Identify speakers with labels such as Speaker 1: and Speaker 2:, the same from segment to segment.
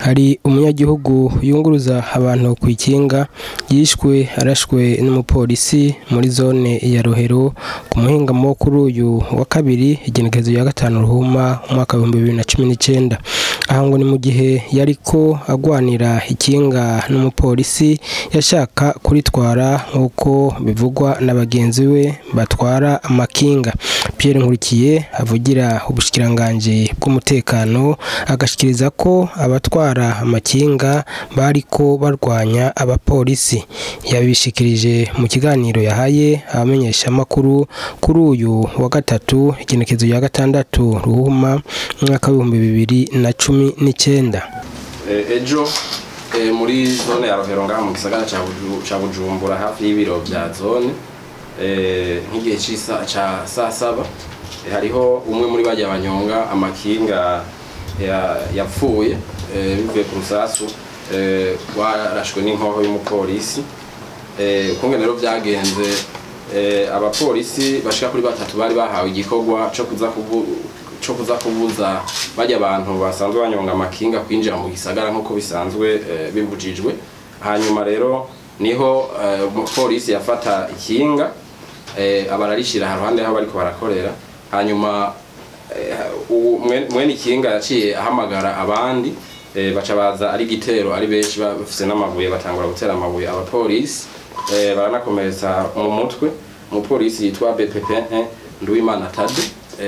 Speaker 1: Hari umunyagihugu yunguruza abantu kw'ikinga yishwe arashwe n'umupolisi muri zone ya Rohero ku muhingamo kuri uyu wa kabiri, igenekerezo ya 5 Ruhuma umwaka 2019. Aho ngo ni mu gihe yariko agwanira ikinga n'umupolisi yashaka kuritwara, nk'uko bivugwa na bagenzi we batwara amakinga. Pierre Nkurikiye avugira ubushikiranganji bw'umutekano agashikiriza ko abatwara amakinga bariko barwanya abapolisi. Yabishikirije mu kiganiro yahaye abamenyesha makuru kuri uyu wa gatatu, igenekerezo ya 6 Ruhuma umwaka 2019.
Speaker 2: Ejo muri zone ya Rohero ngaha mu gisagara ca Bujumbura, hafi y'ibiro vya zone, nk'igihe ca saa 7, hariho umwe muri barya banyonga amakinga yapfuye bivuye ku rusasu rwarashwe n'inkoho y'umupolisi. Ukungene rero vyagenze, abapolisi bashika kuri 3 bari bahawe igikorwa co kuza kubuza barya abantu basanzwe banyonga amakinga kwinjira mu gisagara nk'uko bisanzwe bibujijwe. Hanyuma rero niho umupolisi yafata ikinga, abararishira haruhande aho bariko barakorera. Hanyuma mwene ikinga yaciye ahamagara abandi, baca baza ari gitero ari benshi bafise n'amabuye, batangura gutera amabuye abapolisi, baranakomeretsa mu mutwe umupolisi yitwa BPP1 Nduwimana Tade.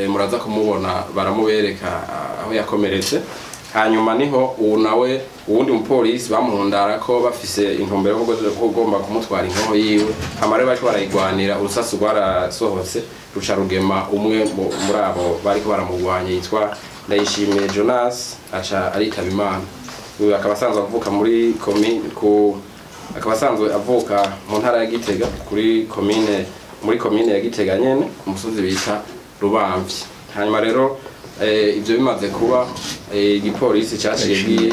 Speaker 2: Muraza kumubona, baramubereka aho yakomeretse. Hanyuma niho ubu nawe uwundi mupolisi bamuhundara ko bafise intumbero yo kugomba kumutwara inkoho yiwe. Hama rero bariko barayigwanira, urusasu rwarasohotse ruca rugema umwe muri abo bariko baramugwanya yitwa Ndayishimiye Jonas, aca aritaba Imana. Uyu akaba asanzwe avuka muri komine ku akaba asanzwe avuka mu ntara ya Gitega, kuri komine, muri komine ya Gitega nyene, ku musozi bita Rubamvyi. Hanyuma rero ivyo bimaze kuba, igipolisi caciye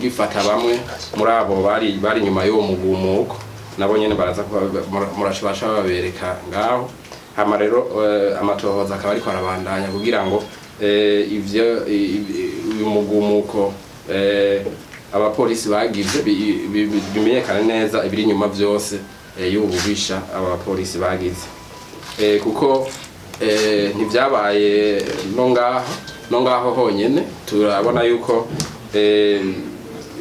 Speaker 2: gifata bamwe muri abo bari nyuma y'uwo mugumuko, nabo nyene baraza murashobasha babereka ngaho. Hama rero amatohoza akaba ariko arabandanya kugira ngo ivyo uyu mugumuko abapolisi bagize bimenyekane neza ibiri inyuma vyose y'ubu bubisha aba bapolisi bagize, kuko ntivyabaye no ngaho honyene. Turabona yuko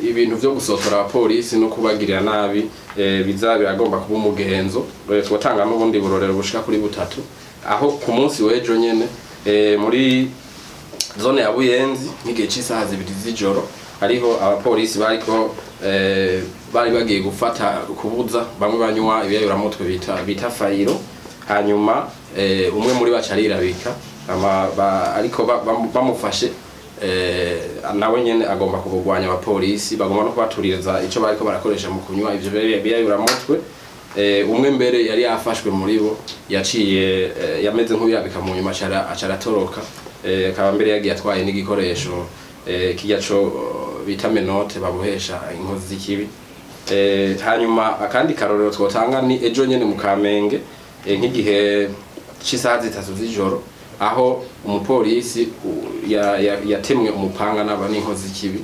Speaker 2: ibintu vyo gusotora abapolisi no kubagirira nabi biza biragomba kuba umugenzo. Twatanga n'ubundi burorero bushika kuri 3, aho ku munsi w'ejo nyene muri zone ya Buyenzi nk'igihe c'isaha 2 z'ijoro, hariho abapolisi bariko bari bagiye gufata kubuza bamwe banywa ibiyayuramutwe bita fayiro. Hanyuma umwe muri baca arirabika, ariko bamufashe, nawe nyene agomba kubugwanya abapolisi, bagomba no kubaturiza ico bariko barakoresha mu kunywa ivyo biyayuramutwe. Umwe mbere yari yafashwe muri bo yaciye yameze nk'uyabika mu nyuma aca aratoroka, akaba mbere yagiye atwaye n'igikoresho kirya co bita menote babohesha inkozi z'ikibi. Hanyuma akandi karorero twotanga ni ejo nyene mu Kamenge, nk'igihe c'isaha 3 z'ijoro, aho umupolisi yatemwe umupanga n'aba n'inkozi z'ikibi.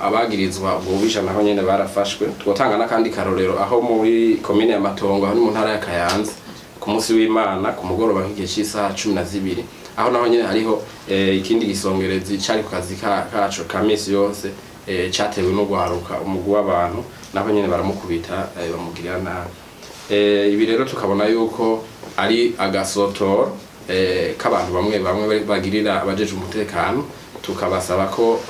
Speaker 2: Abagirizwa ubwo bubisha naho nyene barafashwe. Twotanga n'akandi karorero aho muri komine ya Matongo, aho ni mu ntara ya Kayanza, ku munsi w'Imana ku mugoroba nk'igihe c'isaha 12, aho naho nyene hariho ikindi gisongerezi cari ku kazi kaco ka misi yose, catewe no guharuka umugwi w'abantu, naho nyene baramukubita, bamugirira nabi. Ibi rero tukabona yuko ari agasotoro k'abantu bamwe bamwe bagirira abajeje umutekano, tukabasaba ko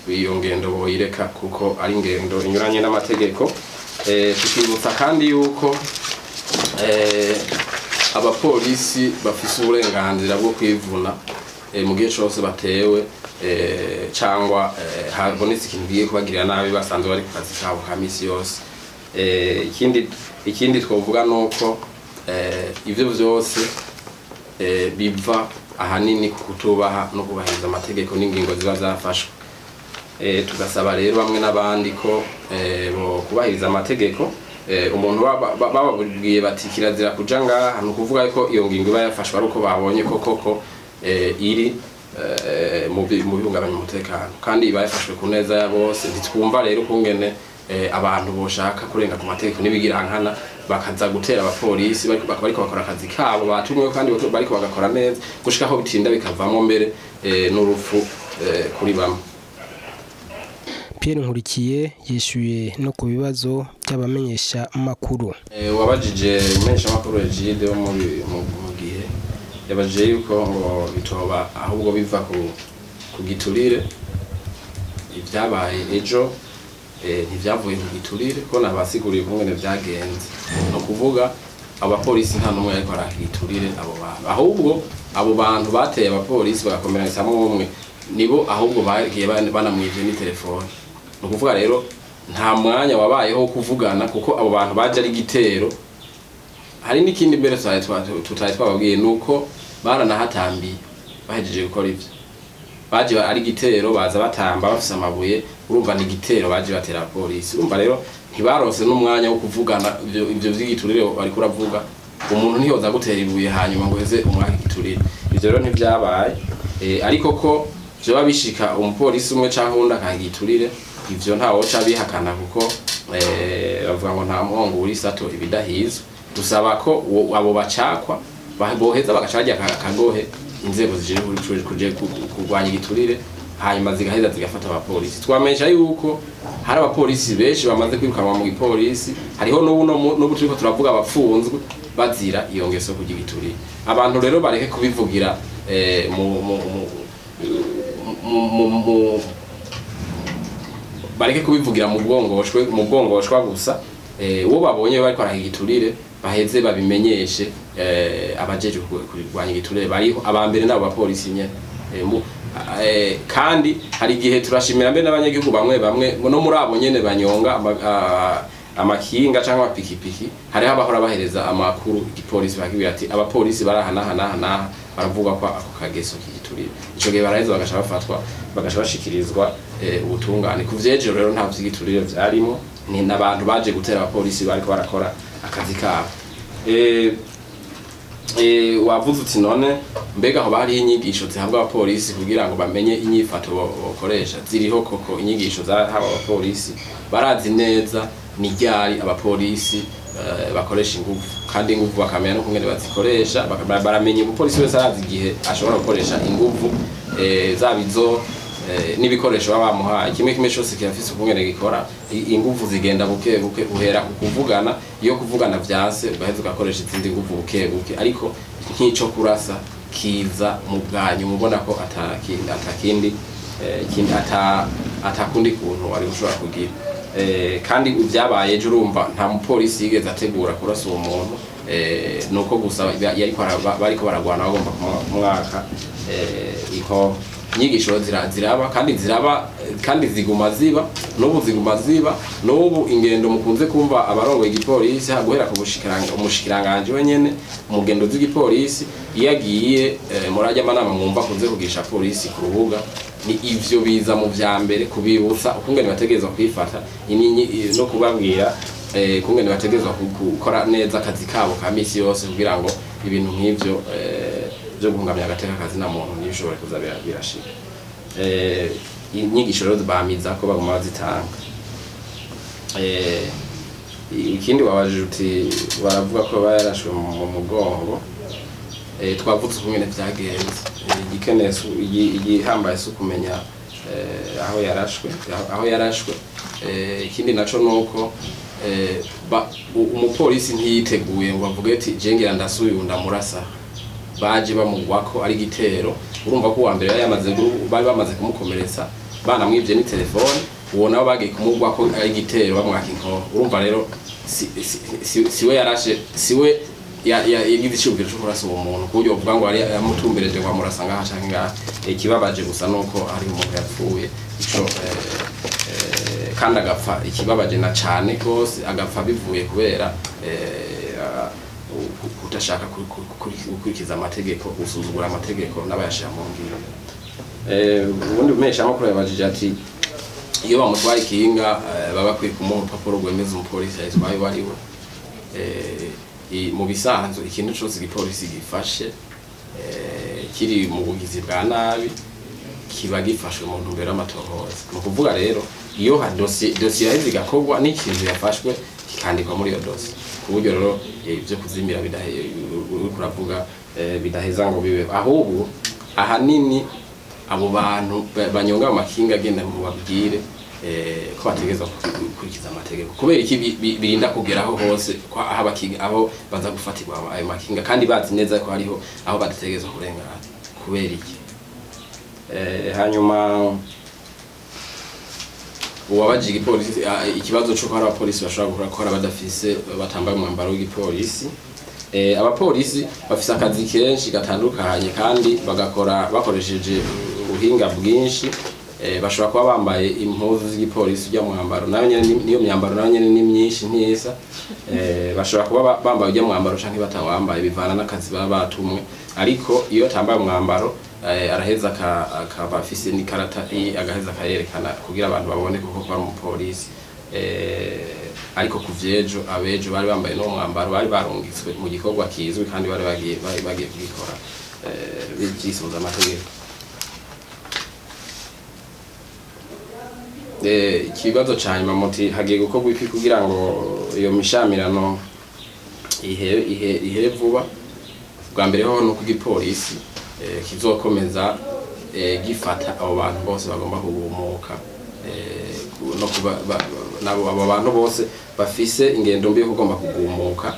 Speaker 2: iyo ngendo boyireka kuko ari ingendo inyuranye n'amategeko. Tukibutsa kandi yuko abapolisi bafise uburenganzira bwo kwivuna mu gihe cose batewe cangwa habonetse ikintu kigiye kubagirira nabi basanzwe bari ku kazi kabo ka misi yose. Ikindi twovuga nuko ivyo vyose biva ahanini ku kutubaha no kubahiriza amategeko n'ingingo ziba zafashwe. Tugasaba rero bamwe n'abandi ko bo kubahiriza amategeko. Umuntu bababwiye bati kirazira kuja ngaha, ni ukuvuga ko iyo ngingo iba yafashwe ari uko babonye ko koko iri mu bihungabanya umutekano, kandi iba yafashwe ku neza ya bose. Ntitwumva rero kungene abantu boshaka kurenga ku mategeko n'ibigirankana bakaza gutera abapolisi bariko bakora akazi kabo batumwe, kandi bariko bagakora neza gushika aho bitinda bikavamo mbere n'urupfu kuri bamwe.
Speaker 1: Pierre Nkurikiye yishuye no ku bibazo by'abamenyesha makuru.
Speaker 2: Wabajije umumenyesha makuru Egide wo mu gihe yabajije yuko ngo bitoba ahubwo biva ku giturire. Ibyabaye ejo ntivyavuye ku giturire, ko nabasiguriye ukungene vyagenze. No kuvuga abapolisi nta numwe yariko aragiturire abo bantu, ahubwo abo bantu bateye abapolisi bagakomeretsa umwe nibo ahubwo bagiye banamwivye ni telefone. No kuvuga rero nta mwanya wabayeho kuvugana kuko abo bantu baje ari gitero. Hari n'ikindi mbere tutari twababwiye nuko baranahatambiye bahejeje gukora ivyo, baje ari gitero baza batamba bafise amabuye, urumva ni gitero baje batera polisi. Urumva rero ntibarose n'umwanya wo kuvugana ivyo vy'igiturire bari kuravuga. Umuntu ntiyoza gutera ibuye hanyuma ngo heze umwaka igiturire, ivyo rero ntivyabaye. Ariko ko vyoba bishika umupolisi umwe canke uwundi akagiturire, ivyo ntawoca bihakana kuko bavuga ngo nta muhongo uri sato ibidahizwe. Dusaba ko abo bacakwa boheza bagaca barya akagohe inzego zijejwe kurwanya igiturire, hanyuma zigaheza zigafata abapolisi. Twamenyesha yuko hari abapolisi benshi bamaze kwirukanwa mu gipolisi, hariho n'ubu turiko turavuga abapfunzwe bazira iyo ngeso kurya igiturire. Abantu rero bareke kubivugira bareke kubivugira mu bwongoshwa gusa. Uwo babonye bariko arahigiturire baheze babimenyeshe abajeje kurwanya igiturire bariho, abambere nabo bapolisi nyene. Kandi hari igihe turashimira mbere n'abanyagihugu bamwe bamwe no muri abo nyene banyonga amakinga cyangwa amapikipiki, hariho abahora bahereza amakuru igipolisi bakibwira ati abapolisi barahanahana baravuga ko ako kageso k'igiturire. Ico gihe baraheza bagaca bafatwa bagaca bashikirizwa ubutungane. Ku vyejo rero nta vy'igiturire vyarimo, ni n'abantu baje gutera abapolisi bariko barakora akazi kabo. Wavuze uti none mbega aho bari inyigisho zihabwa abapolisi kugira ngo bamenye inyifato bokoresha? Ziriho koko inyigisho zahawe abapolisi, barazi neza ni ryari abapolisi bakoresha inguvu, kandi inguvu bakamenya no kungene bazikoresha. Baramenye umupolisi wese arazi igihe ashobora gukoresha inguvu, zaba izo n'ibikoresho baba bamuhaye. Kimwe kimwe cyose kirafise ukungene gikora. Inguvu zigenda buke buke, uhera ku kuvugana, iyo kuvugana vyanse ugaheza ugakoresha izindi nguvu buke buke, ariko nk'ico kurasa kiza mu bwanyu mubona ko atakindi atakundi kuntu wari ushobora kugira. Kandi ivyabaye ejo urumva nta mupolisi yigeze ategura kurasa uwo muntu, nuko gusa bariko baragwana bagomba kumwaka iko inyigisho ziraba kandi ziraba kandi ziguma ziba n'ubu ziguma ziba n'ubu. Ingendo mukunze kumva abarongoye igipolisi guhera ku umushikiranganje wenyene umugendo z'igipolisi iyo agiye murajya amanama mwumva akunze kugisha polisi ku rubuga, ni ivyo biza mu vya mbere kubibutsa ukungene bategerezwa kwifata no kubabwira ukungene bategerezwa gukora neza akazi kabo ka misi yose kugira ngo ibintu nk'ivyo byo guhungamya agateka kazi na muntu ntibishobore kuza birashika. Inyigisho rero bamiza ko baguma bazitanga. Ikindi wabajije uti baravuga ko bayarashwe mu mugongo, twavuze ukungene vyagenze. Igikeneye igihambaye si ukumenya aho yarashwe. Ikindi naco nuko umupolisi ntiyiteguye ngo avuge ati je ngira ndasubiye ndamurasa, baje bamugwako ari gitero. Urumva ko uwa mbere bari bamaze kumukomeretsa banamwivye ni telefone, uwo nabo bagiye kumugwako ari gitero bamwaka inkoho. Urumva rero siwe yarashe, siwe yagize iciyumviro co kurasa uwo muntu kuburyo uvuga ngo ari yamutumbereje ngo amurasa ngaha canke ngaha. Ikibabaje gusa nuko ari umuntu yapfuye ico kandi agapfa. Ikibabaje na cane gose agapfa bivuye kubera kudashaka gukurikiza amategeko, gusuzugura amategeko n'abayashira mu ngiro. Ubundi umesha amakuru yabajije ati iyo bamutwaye ikinga baba bakwiye kumuha urupapuro rwemeza umupolisi yitwaye uwo ari we. Mu bisanzwe ikintu cose igipolisi gifashe kiri mu bugizi bwa nabi Kiba gifashwe mu ntumbero y'amatohoza. Ni ukuvuga rero iyo dosiye yaheze igakorwa, n'ikintu yafashwe kikandikwa muri iyo dosiye, ku buryo rero ibyo kuzimira uriko uravuga bidaheza ngo bibe. Ahubwo ahanini abo bantu banyonga amakinga, agenda mu babwire ko bategerezwa gukurikiza amategeko. Kubera iki birinda kugeraho hose ko aho abakinga, aho baza gufatirwa ayo makinga, kandi bazi neza ko hariho aho badategerezwa kurengana? Kubera iki? Hanyuma uwabajije igipolisi ikibazo c'uko hari abapolisi bashobora gukora badafise, batambaye umwambaro w'igipolisi. Abapolisi bafise akazi kenshi gatandukanye kandi bagakora bakoresheje ubuhinga bwinshi. Bashobora kuba bambaye impuzu z'igipolisi, ujya mwambaro nayo nyene niyo myambaro nayo nyene ni myinshi, ntisa. Bashobora kuba bambaye ujya mwambaro canke batawambaye, bivana n'akazi baba batumwe. Ariko iyo atambaye umwambaro, araheza akaba afise n'ikarata, agaheza akayerekana kugira abantu babone koko ko ari umupolisi. Ariko ku vyejo, abejo bari bambaye n'uwo mwambaro, bari barungitswe mu gikorwa kizwi kandi bari bagiye kugikora byisunze amategeko. Ikibazo ca nyuma muti hagiye gukorwa iki kugira ngo iyo mishamirano ihere vuba? Bwa mbere ho nuko igipolisi kizokomeza gifata abo bantu bose bagomba kugumuka, no kuba nabo abo bantu bose bafise ingendo mbi yo kugomba kugumuka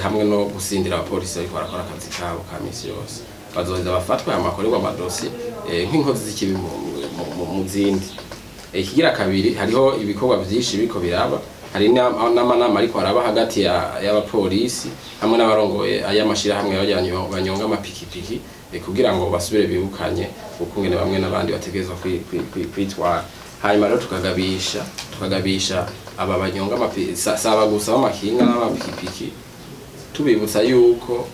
Speaker 2: hamwe no gusindira abapolisi ariko barakora akazi kabo ka misi yose, bazoheza bafatwe hama bakorerwe amadosiye nk'inkozi z'ikibi mu zindi. Ikigira kabiri, hariho ibikorwa vyinshi biriko biraba, hari n'amanama ariko araba hagati y'abapolisi hamwe n'abarongoye ay'amashirahamwe banyonga amapikipiki, kugira ngo basubire bibukanye ukungene bamwe n'abandi bategerezwa kwitwara. Hanyuma rero tukagabisha aba banyonga saba gusa b'amakinga n'amapikipiki, tubibutsa yuko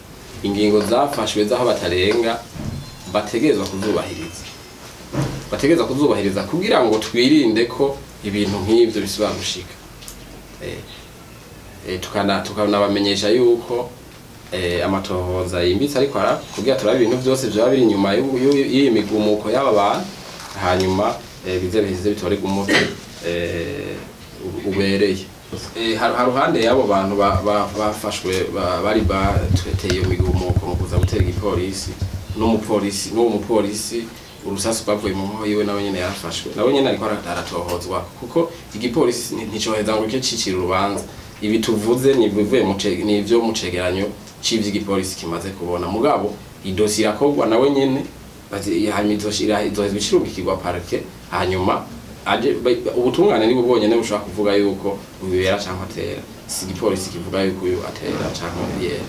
Speaker 2: ingingo zafashwe z'aho batarenga bategerezwa kuzubahiriza, bategereza kuzubahiriza kugira ngo twirinde ko ibintu nk'ivyo bisubira gushika. Tukanabamenyesha yuko amatohoza yimbitse ariko ara kugira turabe ibintu vyose vyoba biri inyuma y'iyi migumuko y'aba bantu, hanyuma bize bize bitorerwe umuti ubereye. Haruhande y'abo bantu bafashwe bari bateye iyo migumuko mu kuza gutera igipolisi, n'umupolisi, n'uwo mupolisi urusasu rwavuye mu nkoho yiwe, nawe nyene yarafashwe, nawe nyene ariko aratohozwa, kuko igipolisi nticoheza ngo kice cicira urubanza. Ibi tuvuze ni ibivuye ni ivyo mu cegeranyo c'ivy'igipolisi kimaze kubona, mugabo idosiye irakorwa, nawe nyene hanyuma izohezwa icirungikirwa parquet, hanyuma aje ubutungane nibwo bwonyene bushobora kuvuga yuko uyu yera canke atera. Si igipolisi kivuga yuko uyu atera canke yera.